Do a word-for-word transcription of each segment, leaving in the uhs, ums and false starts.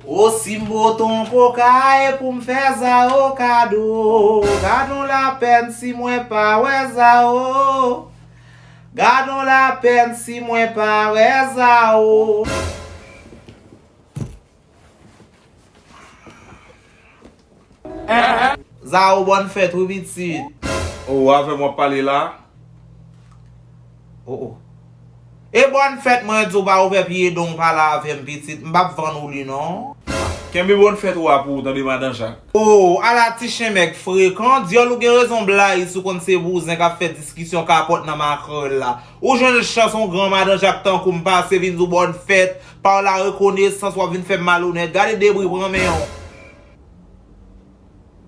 O si m pote yon koka e pou m fè Zao kado. Gad yon lapèn si mwen pa wè Zao. Gad yon lapèn si mwen pa wè Zao. Zao, bòn fèt wi pitit. O, avè m w ap pale la? O, o. E bòn fèt mwen di w pa ouvè pye don w pale avè m pitit, m p ap vann ou li non. Kenbe bòn fèt ou a pou ou tande madan Jak. O, ala ti chen mèg frekan, dyòl ou gen rezon blayiz ou konn se bouzen k ap fè diskisyon kapòt nan makrèl la. Ou jwenn chans yon gran madan Jak tankou m pase vin di w bòn fèt, pa w la rekonesans w ap vin fè m malonèt, gade debri pran men w.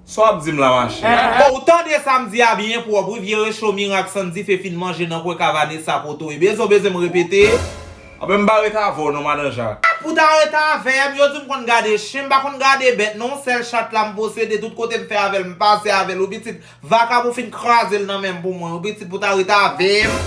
Sa w ap di m la, machè? Bon, ou tande sa m di a byen pwòp, wi, vye recho mirak sann dife fin manje nan kwen ka Vanessa kote w ye. Bezwen w bezwen m repete? Anben, m pa ret avè w non, madan Jak. Pou ta ret avè m, yo di m konn gade chen, m pa konn gade bèt non, sèl chat la m posede, tout kote m fè avè l, m pase avè l, wi pitit. Vakabon fin kraze l nan men m pou mwen, wi pitit, pou ta ret avè m.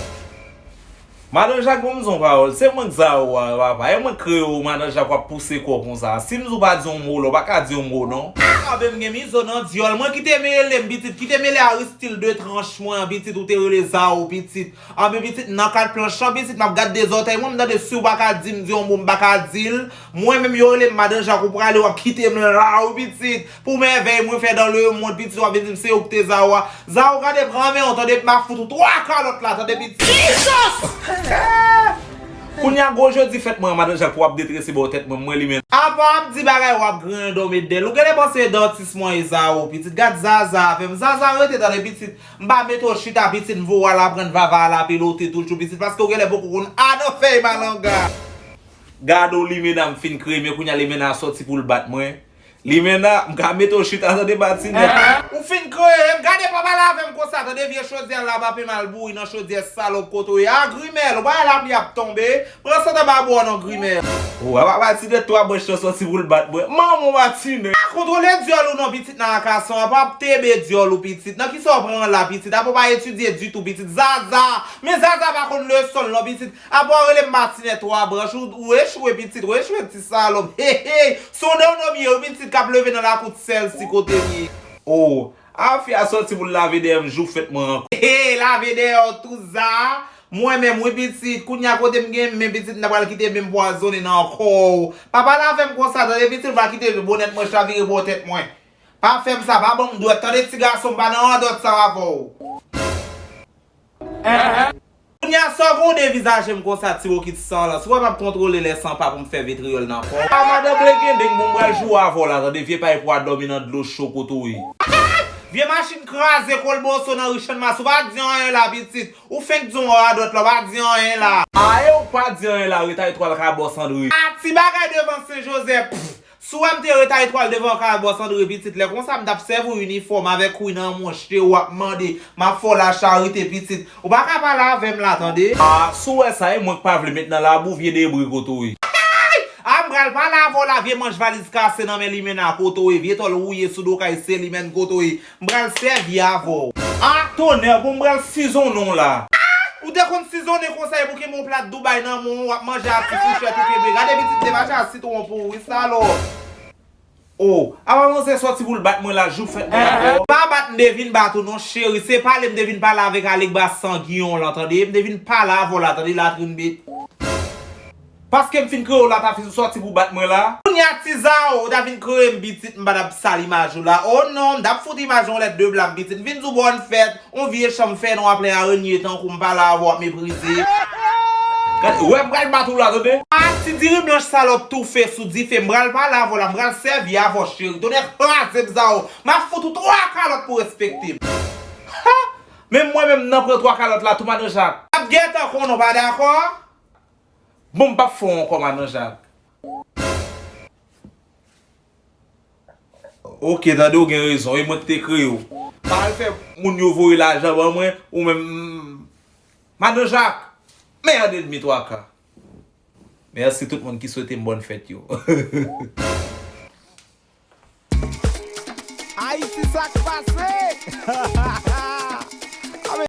Madan Jak, ban m di w yon pawòl, se mwen k Zao a, papa, e mwen k kreye w, madan Jak, w ap pouse kò w konsa. Si m di w pa di yon mo la, w pa ka di yon mo non. Anben m gen mizo nan dyòl, mwen kite mele m pitit, kite mele a ri stil de tranch mwen an pitit, ou te rele Zao pitit. Anben pitit, nan kat planch lan pitit, m ap gad de zòtèy mwen, m tande si w pa ka di m di yon mo, m pa ka di l. Mwen menm yo rele m madan Jak, ou prale, w ap kite m la wi pitit. Pou mèvèy mwen fè dans le monde, pitit, w ap vin di m se ou ki te Zao a. Zao, gade pran men w, tande, m ap fout ou twa kalòt la, tande, pitit. Jesus! Kounye a gwo jodi fèt mwen an, madan Jak, pou w ap detrese bò tèt mwen, mwen li men. Apa w ap di bagay, w ap griyen dan w met dèyè l. Ou genlè panse e dantis mwen ye Zao, pitit. Gad Zaza avè m. Zaza, rete, tande, pitit. M pa mete w chita, pitit, m voye w al aprann vava al apelote toujou, pitit, paske w genlè poko konn a nan fèy malanga. Gade w, Limena, m fin kreye, men kounye a Limena sòti pou l bat mwen. Limena, m ka mete w chita, tande, matinèt. Ou fin kreye m, gade pa pale avè m konsa, tande, vye chodyè la, m ape m al bouri nan chodyè salòp kote w ye a, grimèl, ou pa wè lapli ap tonbe, pran sèt anba bò w non, grimèl. O, apa matinèt twa branch lan sòti pou l bat mwen, manman w matinèt. Pa kontwole dyòl ou non, pitit, nan akason, apa ap tebe dyòl ou, pitit, nan kisa w pran la, pitit, apa w pa etidye ditou, pitit, Zaza, men Zaza pa konn leson l non, pitit, apa w rele m matinèt twa branch, ou, ou echwe, pitit, ou echwe, ti salòp, hey, hey, se yon nonm ye, wi, pitit, k ap leve nan lakou ti sèl si kote m ye. O, a fi a sòti pou l lave dèyè m jou fèt mwen ankò. Hey, lave dèyè w tou, Za, mwen menm, wi, pitit, kounye a kote m gen men, pitit, m ta pral kite men m pwazonnen nan kò w. Pa pale avè m konsa, tande, pitit, ou va kite bonèt mwen chavire bò tèt mwen. Pa fè m sa, pa ban m dwèt, tande, ti gason, m pa nan radòt sa avè w. Kounye a, sa w gon devizaje m konsa, ti wokit san lan? Si w wè m ap kontwole lè san pa pou m fè vitriyòl nan kò w. A madan Blegedeng, bon, m pral joure avè w la, tande, vye pay pou a dòmi nan dlo cho kote w ye. Vye machin kraze, kolboso nan ri Channmas, ou pa di anyen la, pitit. Ou fenk di yon radòt la, ou pa di anyen la. A, e ou k pa di anyen la, retay twal kay Bòs Andre. A, ti bagay devan Sen Jozèf, pff. Si w wè m te retay twal devan kay Bòs Andre, pitit, lè konsa m t ap sèvi w inifòm avèk wi nan monche w ap mande, m ap fè w lacharite, pitit. Ou pa ka pale avè m la, tande. A, si w wè sa, e mwen k pa vle met nan labou, vye debri kote w ye. A, m pral pale avè w la, vye manch valiz kase nan men Limena kote w ye, vye tòl wouye sou do kay Selimèn kote w ye. M pral sèvi avè w. A, tonè, bon, m pral sizonnen w la. Ou te konn sizonnen konsa, e pou kenbe yon plat Dubai nan men w, w ap manje ak ti fouchèt ou kenbe. Gade pitit, te mache a sitwon pou ou, wi, salòp. O, apa manzè sòti pou l bat mwen la, jou fèt mwen ankò. Pa bat m, te vin bat ou non, cheri. Se pale m te vin pale avèk Alegba Sangiyon lan, tande. M te vin pale avè w la, tande, latrin bit. Paske m fin kreye w la, ta fin sòti pou bat mwen la. Kounye a ti Zao, ou ta vin kreye m pitit, m pa t ap sal imaj ou la. O non, m t ap fout imaj yon lèt de blam pitit. M vin di w bòn fèt, yon vye chanm fè nwa plen arenye tankou m pale avè w ap meprize. Gade, wè m pral bat ou la, tande. A ti diri blanch salòp toufe sou dife, m pral pale avè w la, m pral sèvi avè w cheri. Tonè kraze m Zao, m ap fout ou twa kalòt pou respekte m. Ha! Menm mwen menm nan pran twa kalòt la tou madan Jak. M ap gentan konnen w pa dakò. Bon, m p ap fè w ankò, madan Jak. Oke, tande, w gen rezon, e mwen ki te kreye w. Pa al fè moun yo voye lajan ban mwen, ou menm, m, madan Jak, mèd èdmi twa ka. Mèsi tout moun ki swete m bòn fèt yo. Ayiti, sa k pase?